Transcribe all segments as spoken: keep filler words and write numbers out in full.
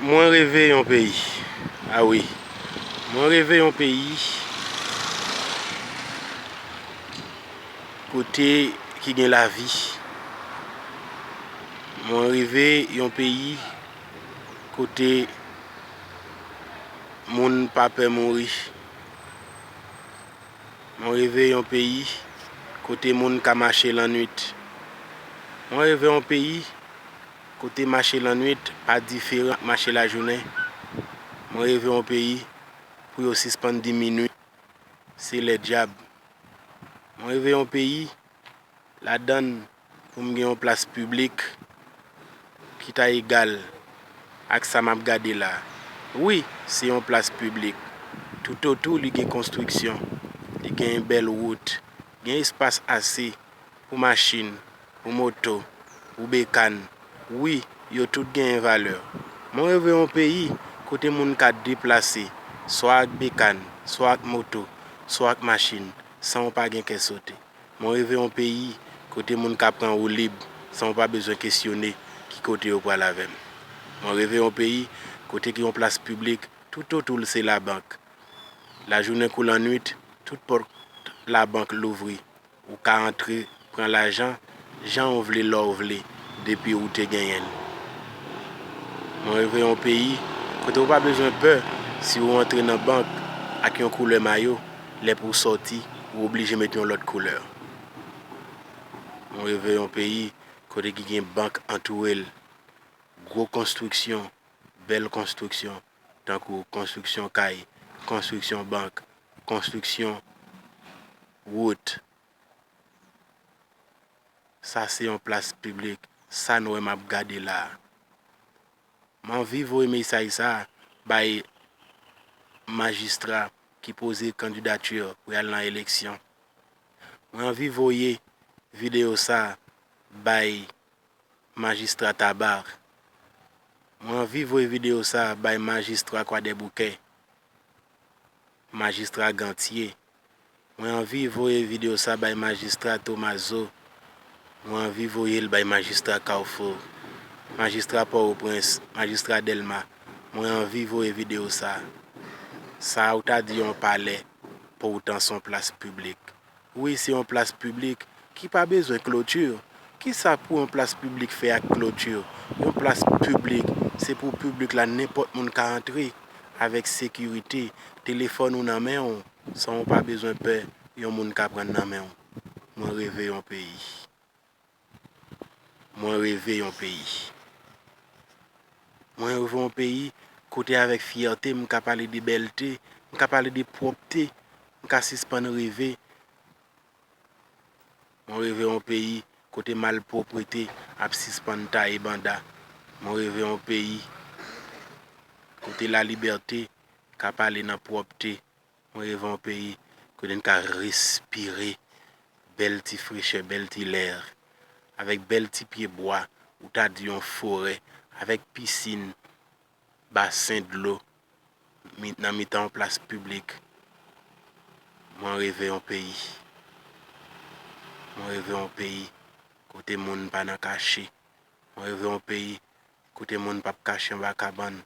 Mwen reve yon peyi. A wi. Mwen reve yon peyi kote ki gen lavi. Mwen reve yon peyi kote moun pa pè mouri. Mwen reve yon peyi kote moun ka mache lannwit. Mwen reve yon peyi kote mache lannwit pa diferan ak mache lajounen. Mwen reve yon peyi pou yo sispann di minwi se lè dyab. Mwen reve yon peyi ladann pou m gen yon plas piblik ki ta egal ak sa m ap gade la. Wi, se yon plas piblik. Toutotou li gen konstriksyon, li gen bèl wout, gen espas ase pou machin, pou moto, pou bekàn. Wi, yo tout genyen valè. Mwen reve yon peyi kote moun ka deplase, swa ak bekàn, swa ak moto, swa ak machin, san w pa gen kè sote. Mwen reve yon peyi kote moun ka pran woulib san w pa bezwen kesyone ki kote yo pral avè m. Mwen reve yon peyi kote gen yon plas piblik toutotou l se labank. Lajounen kou lannwit, tout pòt labank louvri. Ou ka antre pran lajan jan w vle, lè w vle, depi ou te genyen l. Mwen reve yon peyi kote w pa bezwen pè si w antre nan bank ak yon koulè mayo, lè pou w sòti, ou oblije met yon lòt koulè. Mwen reve yon peyi kote ki gen bank antoure l, gwo konstriksyon, bèl konstriksyon, tankou konstriksyon kay, konstriksyon bank, konstriksyon wout. Sa se yon plas piblik, sa n wè m ap gade la a. M anvi voye mesaj sa a bay majistra ki poze kandidati pou y al nan eleksyon. Mwen anvi voye videyo sa a bay majistra Tabar. Mwen anvi voye videyo sa a bay majistra Kwadèboukè, majistra Gantye. Mwen anvi voye videyo sa bay majistra Tomazo. Mwen anvi voye l bay majistra Kawfou, majistra Pòtoprens, majistra Dèlma. Mwen anvi voye videyo sa. Sa ou ta di yon palè, poutan se yon plas piblik. Wi, se yon plas piblik ki pa bezwen kloti. Kisa pou yon plas piblik fè ak kloti? Yon plas piblik, se pou piblik la, nenpòt moun ka antre avèk sekirite, telefòn ou nan men w, san w pa bezwen pè yon moun ka pran nan men w. Mwen reve yon peyi. Mwen reve yon peyi. Mwen reve yon peyi kote avèk fyète m ka pale de bèlte, m ka pale de pwòpte, m ka sispann reve. Mwen reve yon peyi kote malpwòpte ap sispann taye banda. Mwen reve yon peyi kote lalibète ka pale nan pwòpte. Mwen reve yon peyi kote n ka respire bèl ti frechè, bèl ti lè, avèk bèl ti pye bwa, ou ta di yon forè, avèk pisin, basen dlo, mi-, nan mitan yon plas piblik. Mwen reve yon peyi. Mwen reve yon peyi kote moun pa nan kache. Mwen reve yon peyi kote moun p ap kache anba kabann.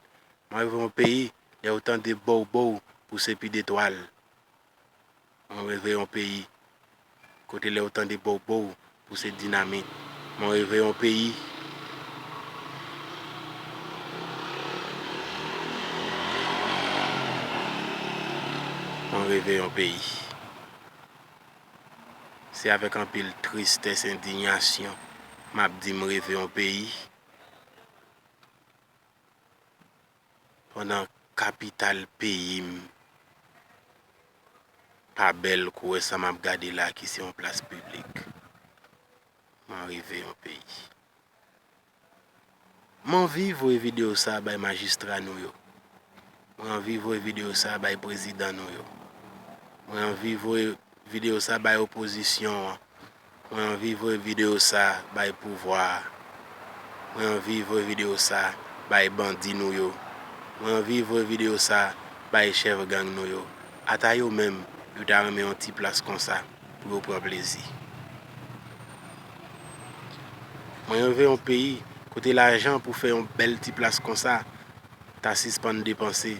Mwen reve yon peyi, lè w tande bow bow, pou se pi detwal. Mwen reve yon peyi kote lè w tande bow bow, pou se dinamit. Mwen reve yon peyi. Mwen reve yon peyi. Se avèk anpil tristès, endiyasyon, m ap di m reve yon peyi. Pandan kapital peyi m pa bèl kou wè sa m ap gade la ki se yon plas piblik. Mwen reve yon peyi. M anvi voye videyo sa bay majistra nou yo. Mwen anvi voye videyo sa bay prezidan nou yo. Mwen anvi voye videyo sa bay opozisyon an. Mwen anvi voye videyo sa bay pouvwa a. Mwen anvi voye videyo sa bay bandi nou yo. Mwen anvi voye videyo sa bay chèf gang nou yo. Ata yo menm, yo ta renmen yon ti plas konsa pou yo pran plezi. Mwen reve yon peyi kote lajan pou fè yon bèl ti plas konsa ta sispann depanse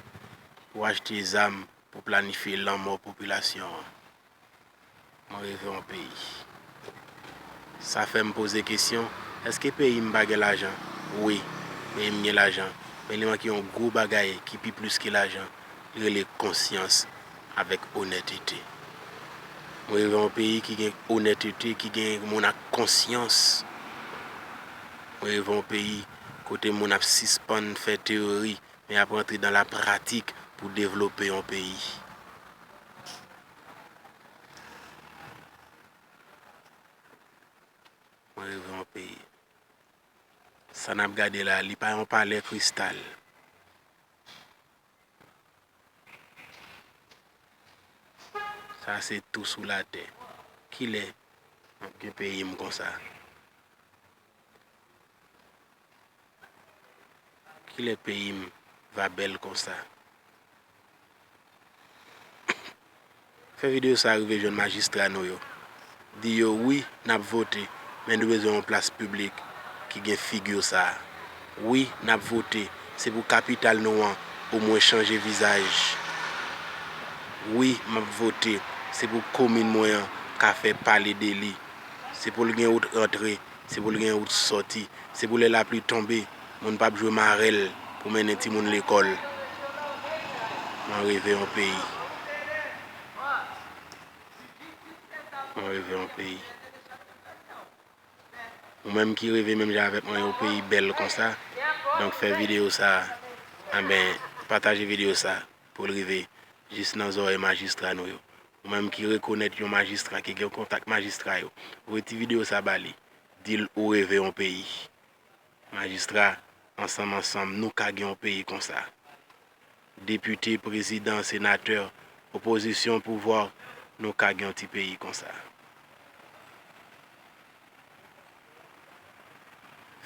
pou achte zam pou planifye lanmò popilasyon an. Mwen reve yon peyi. Sa fè m poze kesyon, èske peyi m pa gen lajan? Wi, peyi m gen lajan, men li manke yon gwo bagay ki pi plis ke lajan, li rele konsyans avèk onètete. Mwen reve yon peyi ki gen onètete, ki gen moun ak konsyans. Mwen reve yon peyi kote moun ap sispann fè teyori, men ap rantre dan la pratik pou devlope yon peyi. Mwen reve yon peyi. Sa n ap gade la, li pa yon palè kristal. Sa se tou sou latè. Kilè m ap gen peyi m konsa? Kilè peyi m va bèl konsa? Fè videyo sa a rive jwenn majistra nou yo. Di yo wi, n ap vote, men nou bezwen yon plas piblik ki gen figi sa a. Wi, n ap vote, se pou kapital nou an omwen chanje vizaj. Wi, m ap vote, se pou komin mwen an ka fè pale de li. Se pou l gen wout rantre, se pou l gen wout sòti, se pou lè lapli tonbe, moun p ap jwe marèl pou mennen timoun lekòl. Mwen reve yon peyi. Mwen reve yon peyi. Ou menm ki reve menm jan avèk mwen yon peyi bèl konsa, donk fè videyo sa a, enben, pataje videyo sa a pou l rive jis nan zòrèy majistra nou yo. Ou menm ki rekonèt yon majistra, ki gen kontak majistra yo, voye ti videyo sa ba li. Di l ou reve yon peyi. Majistra, ansanm ansanm, nou ka gen yon peyi konsa. Depite, prezidan, senatè, opozisyon, pouvwa, nou ka gen yon ti peyi konsa.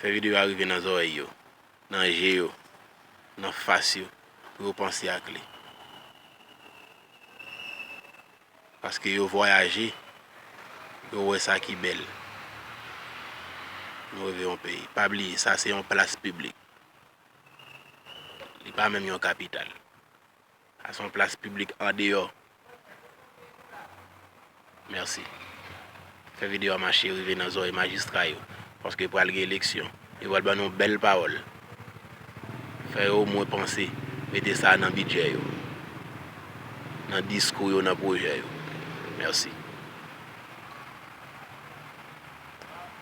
Fè videyo a rive nan zòrèy yo, nan je yo, nan fas yo, pou yo panse ak li. Paske yo vwayaje, yo wè sa ki bèl. Nou reve yon peyi. Pa bliye, sa se yon plas piblik. Li pa menm yon kapital. Sa se yon plas piblik andeyò. Mèsi. Fè videyo a mache rive nan zòrèy majistra yo, paske pral gen eleksyon. Yo pral ban nou bèl pawòl. Fè yo omwen panse, mete sa nan bidjè yo, nan diskou yo, nan pwojè yo. Mèsi.